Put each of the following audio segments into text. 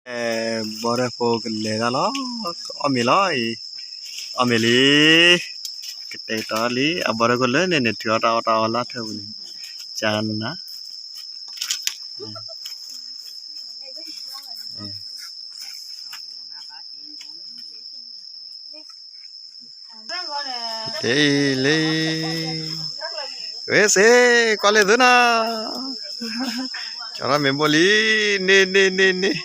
အဲ ဘီဒၢဖိကလဲၤတၢ်လီၤ, ကအီၣ်မ့ၤလီၤအံၤ, အီၣ်မ့ၤလံ, ကတဲာ်ကတီၤလံ, အဘီဒၢဖိလၢန့ၣ်န့ၣ် ထုးအီၣ်တၢ်အီၣ်တၢ်အီလၢထၢပူၤန့ၣ်, ကနၤ က့ၤလံ, ဝဲစ့, ကွၢ်လၢသုနီၤ, ကၠီထီၣ်မ့ၤဘိၣ်လံ, န့ၢ် န့ၢ် န့ၢ် န့ၢ်,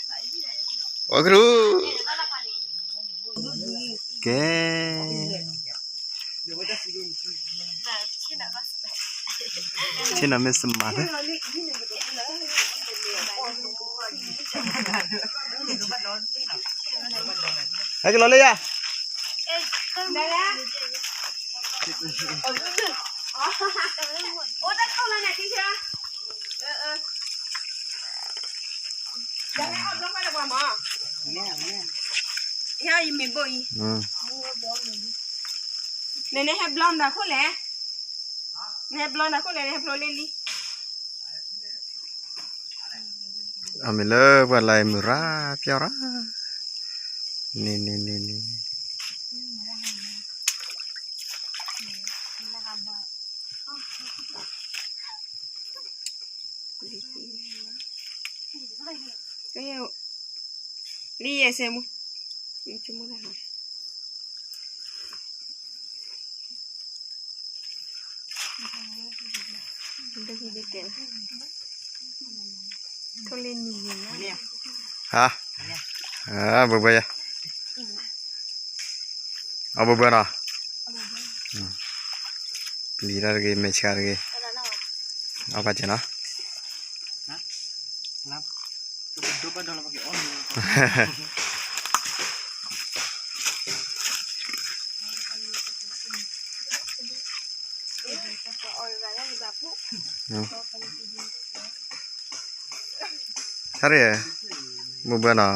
ဝဲကရူၢ်, ကဲ, ဆ့ၣ်နီၤမ့ၢ်စမၤလၢ ဟဲက့ၤလီၤလၢယၤ, နဟဲဘျီနၤခိၣ်လဲၣ်, နဟဲဘျီနၤခိၣ်လဲၣ်, နဟဲဘျီနၤခိၣ်လဲၣ် နဟဲဖျိလံလံ. အမ့ၢ်လၢပှၤလၢမုၢ်ရၣ်ပျီရၣ်, န့ၣ်န့ၣ်န့ၣ်န့ၣ်, လံယဲၢ်စဲမူ, ဟါ, ဘှဲဘှဲယၤ, အဘှဲဘှဲနီၤ, ပျံၤတၢ်တဂ့ၤ မဲာ်ဆှးတဂ့ၤ, အီၣ်ဘၣ်ကဲနီၤ. ဆါရ့ၣ်, မုၢ်ဘှဲနီၤ.